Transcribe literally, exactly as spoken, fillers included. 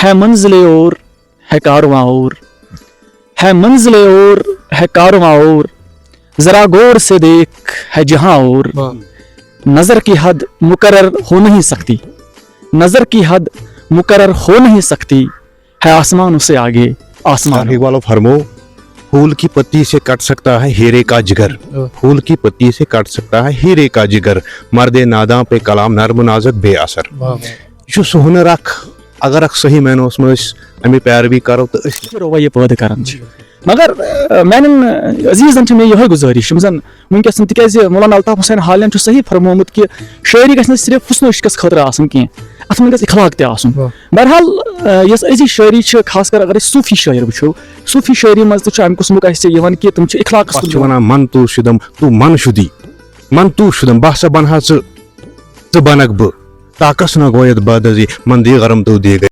ہے منزل اور، ہے کارواں اور، ہے منزل اور، ہے کارواں اور، ذرا غور سے دیکھ، ہے جہاں اور۔ نظر کی حد مقرر ہو نہیں سکتی، نظر کی حد مقرر ہو نہیں سکتی، ہے آسمانوں سے آگے آسمان۔ اقبال فرمو، پھول کی پتی سے کٹ سکتا ہے ہیرے کا جگر، پھول کی پتی سے کٹ سکتا ہے ہیرے کا جگر، مرد ناداں پہ کلام نرم نازک بے اثر۔ یہ چھُ سُہ ہُنر اکھ، اگر اکھ صحیح معنوس منٛز أسۍ اَمِچ پیروی کرو تہٕ أسۍ چھِ رویہِ پٲدٕ کران چھِ۔ مگر، آ، میانٮ۪ن، آ، عزیزن چھِ مےٚ یِہوٚے گُزٲرِش، یِم زن وٕنکیٚس تہِ، تِکیازِ مولانا الطاف حسین حالین چھُ صحیح فرمومُت کہِ شٲعری گژھِ نہٕ صرف حسن عشقس خٲطرٕ آسٕنۍ کینٛہہ، اتھ منٛز گژھِ اخلاق تہِ آسُن۔ بہرحال، آ، یۄس أزِچ شٲعری چھِ، خاص کر اگر أسۍ صوٗفی شٲعر وٕچھو، صوٗفی شٲعری منٛز تہِ چھُ امہِ قٕسمُک اَسہِ یِوان کہِ تِم چھِ اخلاقس پتہٕ کُن چھِ ونان، من تو شدم، تو من شدی، من تو شدم، بہٕ ہسا بنہٕ ہا ژٕ، ژٕ بنکھ بہٕ، طاقس نہ گوید بدزی، من دی غرم تو دی